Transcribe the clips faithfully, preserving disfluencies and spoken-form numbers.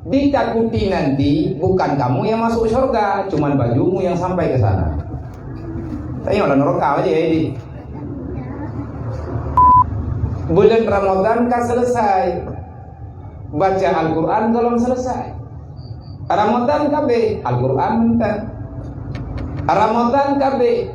Ditakuti nanti bukan kamu yang masuk surga, cuman bajumu yang sampai ke sana. Tanyong lah neraka aja ya ini. Bulan Ramadan ka selesai. Baca Al-Quran belum selesai. Ramadan ka beh, Al-Quran mentang. Ramadan ka beh.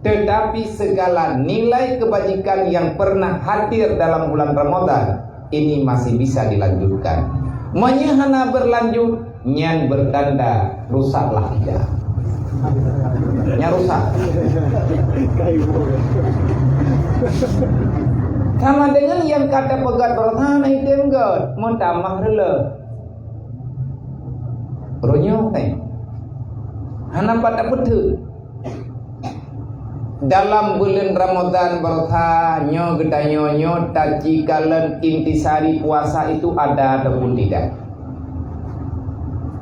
Tetapi segala nilai kebajikan yang pernah hadir dalam bulan Ramadan ini masih bisa dilanjutkan. Meunyoe hana berlanjut, nyan bertanda rusaklah akidah. Nyan rusak. Sama dengan yang kata peugöt beureusaha na item göt, meutamah reuloh. Roh nyoe, eh, hana pat tapeuteuk. Dalam buleuen Ramadhan baroesa nyoe geutanyoe nyoe tacikalon intisari puasa itu ada ataupun tidak.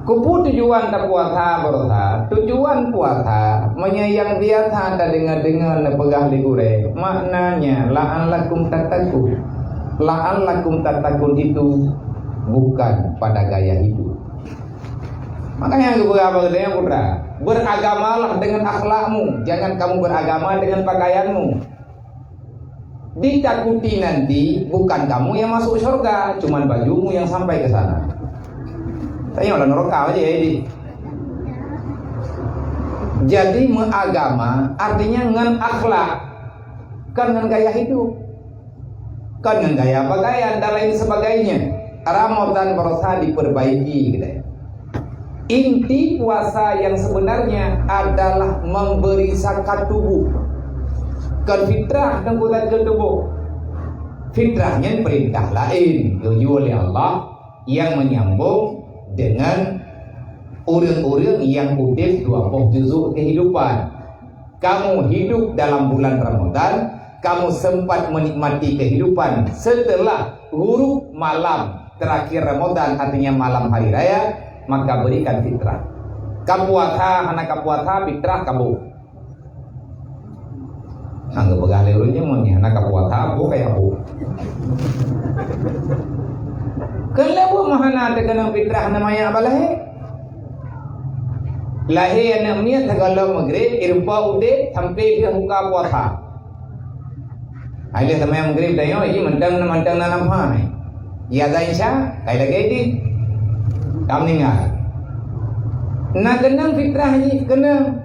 Keupeue tujuan tapuasa baroesa? Tujuan puasa, meunyoe nyang biasa tadeungoe-deungoe neupeugah lé gurée, maknanya la'allakum tattaqun. La'allakum tattaqun itu bukan pada gaya hidup. Makanya geupeugah bak geutanyoe putra, beragamalah dengan akhlakmu, jangan kamu beragama dengan pakaianmu. Ditakuti nanti bukan kamu yang masuk surga, cuman bajumu yang sampai ke sana. Tanyong lah neraka aja ya ini. Jadi meuagama artinya ngon akhlak, kan ngon gaya hidup. Kan ngon gaya pakaian dan lain sebagainya. Ramadhan baroesa diperbaiki, gitu. Inti puasa yang sebenarnya adalah memberi zakat tubuh. Kon fitrah dan zakat tubuh. Fitrah nyan perintah laén geuyue lé Allah yang menyambung dengan ureuëng-ureuëng yang udeb dua boh juzuk kehidupan. Kamu hidup dalam bulan Ramadan, kamu sempat menikmati kehidupan setelah ghurub malam terakhir Ramadan, artinya malam hari raya, maka berikan fitrah. Kapuasa, hana kapuasa, fitrah kaboh. Hana geupeugah lé ureuëng nyoe, "Meunyoe hana kapuasa, boh kaya boh." Keuneuk boh meuh hana teukeunong fitrah, na manyak bak lahé. Lahé aneuëk miet sigohlom meugreb, ireupa udeb sampai deuh buka puasa. Hai lheueh teuma meugreb tanyoe, jih mantong na, mantong na lam hai. Ya, azan Isya, kai lagée jih. Ka meuninggai. Na keunong fitrah jih, keunong.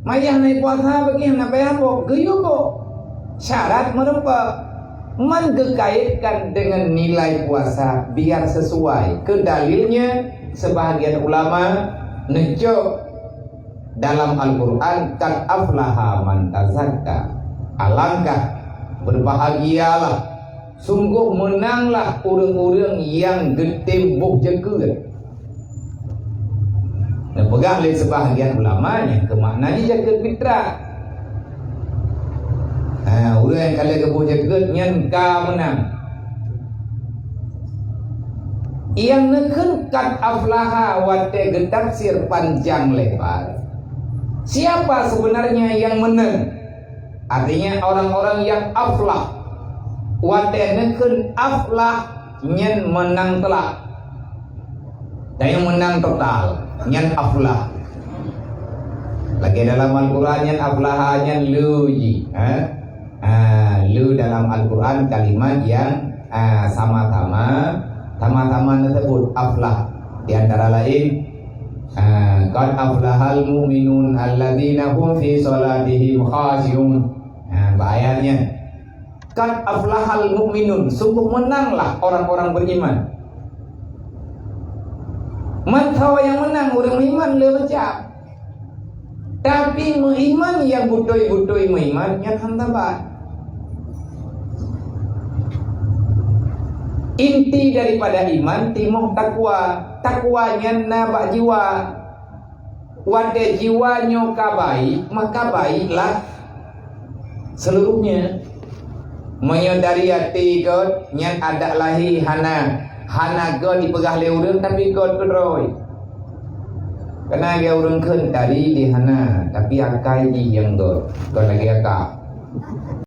Mayah na puasa bagi hana payah boh, geuyue boh. Syarat meurumpok. Man geukaitkan dengan nilai puasa biar sesuai. Keu dalilnya, sebahagian ulama neucok dalam Al-Quran, "Qad aflaha man tazakka." Alangkah berbahagialah, sungguh meunanglah ureuëng-ureuëng nyang geutem boh jakeuet. Neupeugah lé sebahagian ulama nyang keumakna jih jakeuet fitrah. Ha, ureuëng nyang ka lheueh geuboh jakeuet nyan ka meunang. Nyang neukheun qad aflaha watée geutafsir panjang lebar. Siapa sebenarnya yang menang? Artinya orang-orang yang aflah. Watée neukheun aflah nyan meunang teulak. Dan nyang meunang total, nyan aflah. Lagée dalam Al-Quran nyan aflaha nyan le jih, ha? Ha, le dalam Al-Quran kalimat yang, ha, sama-sama, sama-sama neuseubut aflah. Di antara lain, ha, "Qad aflahal mu'minun alladzina hum fi shalatihim khashi'un." Ha, bak ayat nyan. "Qad aflahal mu'minun," sungguh meunanglah orang-orang beriman. Mantong nyang meunang ureuëng meuiman le macam. Tapi meuiman nyang beutôi-beutôi meuiman nyan hana saban. Inti daripada iman timoh takwa. Takwa nyan na bak jiwa. Watée jiwa nyoe ka baik, maka baiklah seluruhnya. Meunyoe dari até göt, nyan adat lahé hana, hana göt jipeugah lé ureuëng, tapi göt keudroe. Keunaga ureuëng kheun tari di hana, tapi akai jih nyang göt, göt lagée aka.